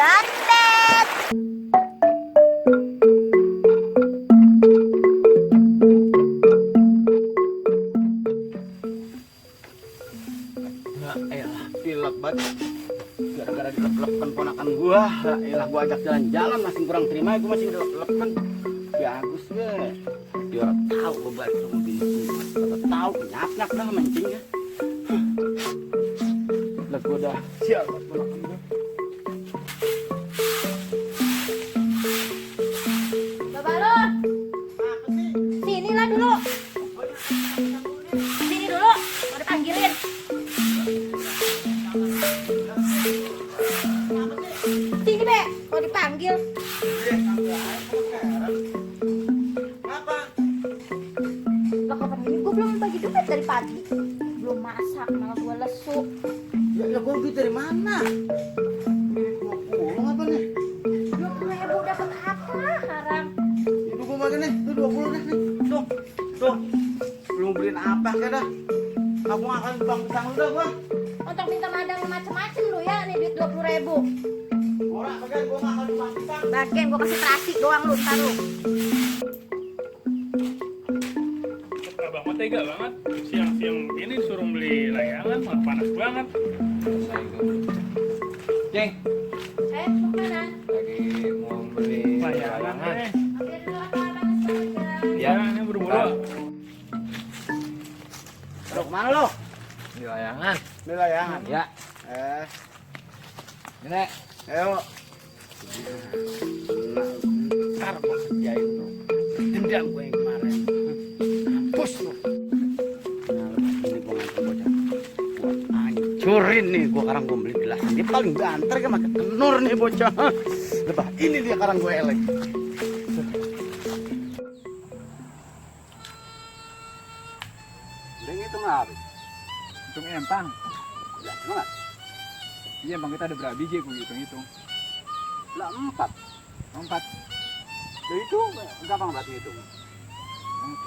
Condet. Ya elah, pilek banget. Gara-gara dilep-lepen ponakan gua. Ya elah, gua ajak jalan-jalan masih kurang terima, gua masih dilep-lepen. Bagus ya. Dia orang tahu gua balik sama bini. Tahu nyap-nyap dah mancingnya. Lah gua dah siap buat ponakan gua. Bapak lu, sinilah dulu. Sini dulu, mau dipanggilin. Sini be, mau dipanggil. Apa? Lah kapan ini gue belum bagi duit dari pagi. Belum masak, malah gue lesu. Ya gua duit dari mana? Duit gua pulang apa nih? 20.000 dapat apa sekarang? Itu gua makan nih, tuh 20 nih. Tuh, tuh. Belum beliin apa kan dah? Aku akan bang pisang lu dah gua. Untuk minta madang macem-macem lu ya, nih duit 20.000. Orang bagian gua makan di bang pisang. Bagian gue kasih terasi doang lu, ntar lu. Abang mah tega banget. Siang-siang ini disuruh beli layangan, malah panas banget. Ceng, Mau kemana? lagi mau beli Layangan. Ambil dulu apa-apa saja. Ya, ini buru-buru. Aduh, kemana lu? Beli layangan. Beli layangan. Ya, Ini, ayo. Ntar gua kerjain lu. Dendam gua yang kemarin. Mampus lu. Nah, ini gua nganter bocah. Gua hancurin nih, gua sekarang gua beli gelas. Dia paling banter kan makan kenur nih bocah. Lebah, ini dia sekarang gua elek. Udah ngitung apa? hitung empang. Ya, gimana? Iya, bang, kita ada berapa biji aku hitung-hitung. Lah 4. 4. Lah itu gampang banget ngitung.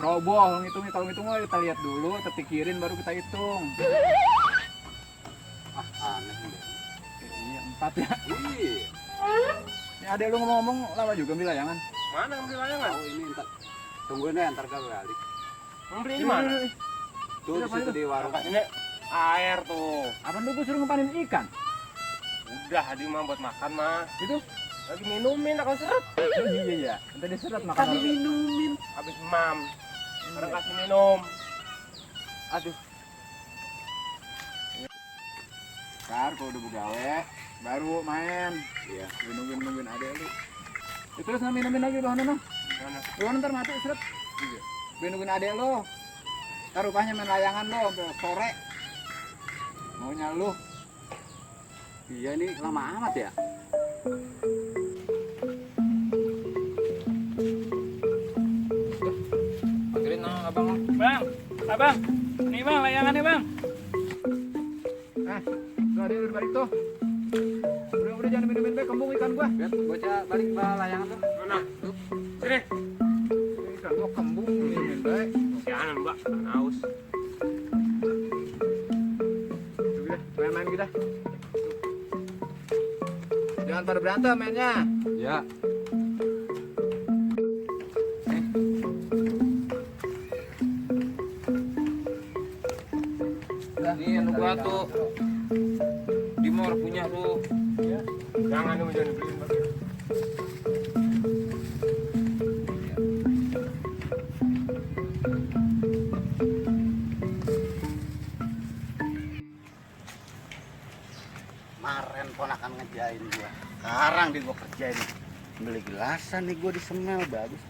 Ceroboh ngitungnya. Kalau ngitung mah kita lihat dulu, kita pikirin baru kita hitung. Ah, aneh nih. Iya, 4 ya. Iya. Ini adek lu ngomong-ngomong lama juga beli layangan. Mana ngambil layangan? Oh, ini ntar tungguin deh, ntar gua balik. Beli di mana? Tuh di situ di warung. Ini air tuh. Apaan lu gua suruh ngepanin ikan? Udah, di mah buat makan mah. Itu? Lagi minumin akan seret. Iya, iya. Nanti diseret makan. Tadi minumin. Habis mam. Orang kasih minum. Aduh. Ntar kalau udah begawe, baru main. Iya. Nungguin adek lu. Itu terus minumin lagi bahan no. Mana? Lu ntar mati seret. Iya. Nungguin adek lu. Ntar rupanya main layangan lu sampai sore. Maunya lu. Iya, ini lama amat ya. Panggilin no, abang. Bang, abang. Nih bang, layangannya bang. Tuh adek udah balik tuh. Udah jangan minumin be, kembung ikan gua. Lihat bocah balik bawa layangan tuh. Mana? Sini. Ikan gua kembung minumin be. Jangan mbak, haus. Tuh dah, main-main kita. Jangan pada berantem mainnya. Ya. Ini anu gua tuh. Di mall punya tuh. Jangan dong, jangan dibeliin bang. Kemarin ponakan ngejain gua. Sekarang dia gua kerjain. Beli gelasan nih gua di semel, bagus.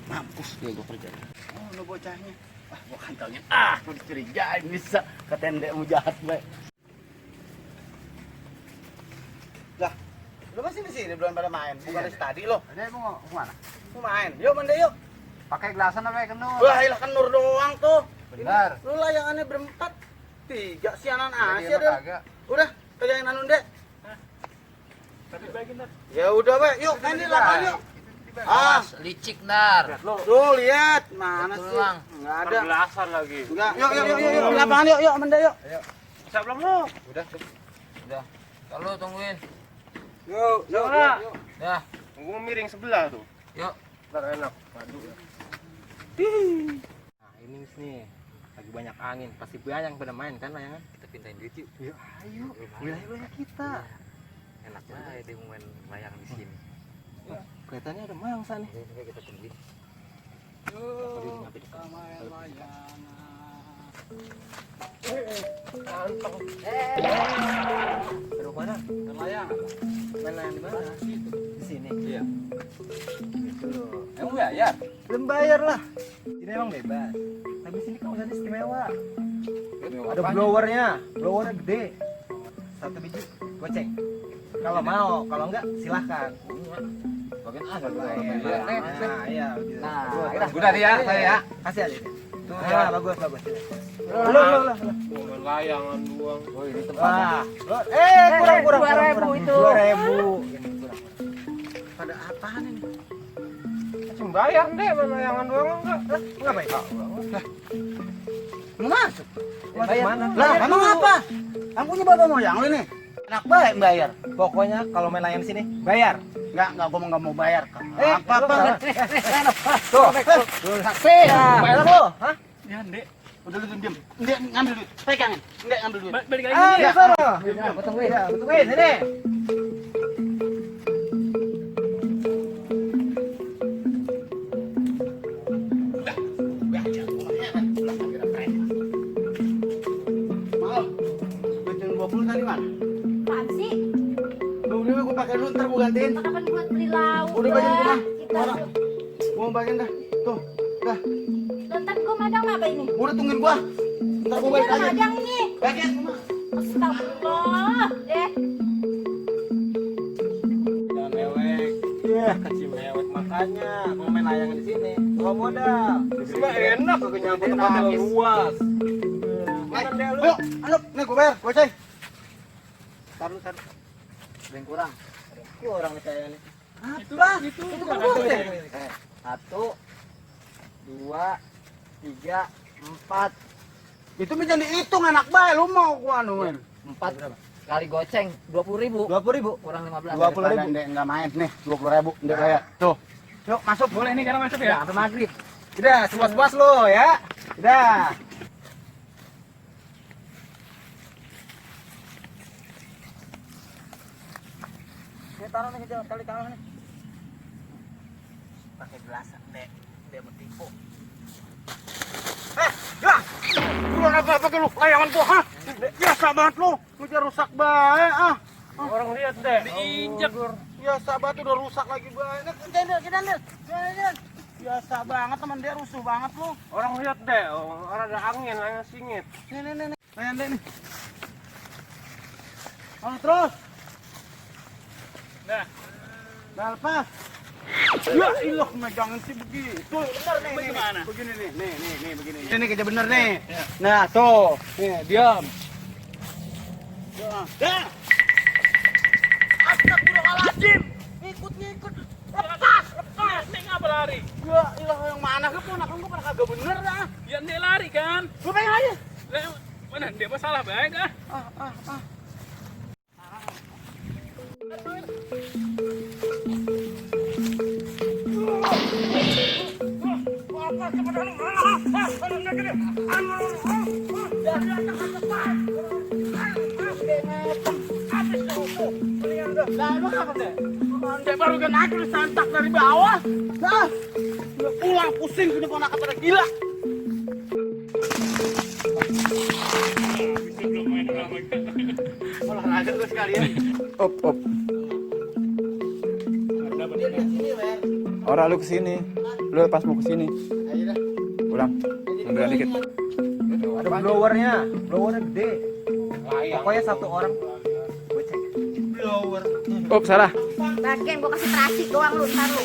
Mampus dia gua kerjain. Oh, lu bocahnya. Ah, gua kantongin. Ah, gua dicurigain bisa. Ketendekmu jahat baik. Lah, lu masih di sini belum pada main? Bukan dari tadi lo. Adek mau kemana? Mau main. Yuk, mende yuk. Pakai gelasan apa kenur? Wah, ilah kenur doang tuh. Benar. Lu layangannya berempat. 3 sianan Jadi Asia emang deh. kagak. Udah, kerjain anu dek. Tapi bagi ntar. Ya udah, we. Yuk, main di lapangan yuk. Ah, Licik nar. tuh lihat. Mana Betul, sih? Bang. Enggak ada. Belasan lagi. Enggak. Yuk, yuk, yuk, yuk, di lapangan yuk, yuk, mende yuk. Bisa belum lu? Udah, udah. Kalau tungguin. Yuk, Ya, Tunggu miring sebelah tuh. yuk. Ntar enak. Padu. Nah, ini nih. Lagi banyak angin, pasti banyak pada main kan layangan. Kita pindahin duit yuk. Yuk, ayo. Wilayah kita. Enak banget dia main layangan di sini. Kelihatannya ada mangsa nih. Oke, kita tungguin. Terus mana? layangan. Main layang di mana? Di sini. Iya. Gitu. Emang bayar? Belum bayar lah. Ini emang bebas. Tapi sini kawasannya istimewa. Ada blowernya, blowernya gede. 1 biji goceng. Kalau mau, kalau enggak silahkan. Bagian A enggak Nah, iya. Begitu. Nah, udah nih ya, saya ya. Kasih aja. Tuh, Ya. bagus. Loh. Layangan doang. Oh, ini Wah, tempatnya. kurang. 2.000 itu. 2.000. Ini kurang. Pada apaan ini? Cuma bayar deh, main layangan doang enggak. Ngapain? Mau masuk? Masuk mana? Lah, emang apa? Kamu punya bapak moyang lu nih. Enak baik bayar. Pokoknya kalau main layang sini bayar. Enggak, gua nggak mau bayar. Apa? Tuh, saksi. Bayar lo, hah? Ya, Dek. Udah lu diam. Enggak ngambil duit. Pegangin. Enggak ngambil duit. Balik lagi Ah, nih. di sana. Ya, gua tungguin. Ya, gua tungguin sini. Maaf. Benceng 20 tadi mana? Apaan sih? Udah gua pakai dulu ntar gua gantiin. Kapan buat beli lauk? Udah bagian gua. Kita Mana? Gua mau bagian dah. Tuh. Dah. ntar gua madang apa ini? Udah tungguin gua. Ntar gua balik Udah aja. madang ini. Bagian gua. Astagfirullah. Jangan mewek. Iya, kasih mewek makanya. Mau main layangan di sini. Bawa modal. Di sini mah enak kagak nyampe tempatnya luas. Mana deh lu? Ayo, ayo, nih gua bayar, goceng. Taruh. Ada yang kurang. Kurang nih kayaknya. Itu Itu kan kan goceng. 1 2 3 4. Itu mah jangan dihitung anak baik, lu mau gua anuin. 4 kali goceng 20.000. 20.000. Kurang 15. 20.000. Ndek enggak main nih, 20.000 Ndek bayar. Tuh. Yuk, masuk. boleh nih karena masuk Ya, ya. sampai maghrib. Udah, puas-puas lo ya. Udah. Ini taruh nih kali taruh nih. Pakai gelasan, Dek. Dia mau tipu. Lu apa pakai lu layangan gua, ha? Biasa banget lu. Lu jangan rusak baik, ah. Orang lihat deh. Diinjak. Biasa banget udah rusak lagi baik. Jangan. Biasa banget teman dia rusuh banget lu. Orang lihat deh. Orang ada angin, layangan singit. Nih. Layan deh nih. Oh, terus. Nah, Nah, lepas. Ya ilah, megangin sih begitu. Bener nih. Bagaimana? Begini nih, nih begini. Ini kerja bener nih. Nah, tuh. Nih, diam. Dah. Astagfirullahaladzim. Ngikut. Lepas. Neng apa lari? Ya ilah, yang mana ke ponakan gua pada kagak bener dah. Ya Ndek lari kan. Gua pengen aja. Lah, mana dia masalah baik ah. Lah, lu apa deh? Ndek baru kan aku disantak dari bawah. Nah, udah pulang pusing gini ponakan pada gila. Bisa belum main lama. Olahraga lu sekalian. Op. Dia di sini, Wer. Orang lu kesini. Lu pas mau kesini. Ayo dah. Pulang. Ambil dikit. Ada blowernya gede. Pokoknya 1 orang goceng. Blower. Op, salah. Bagian gua kasih terasi doang lu, ntar lu.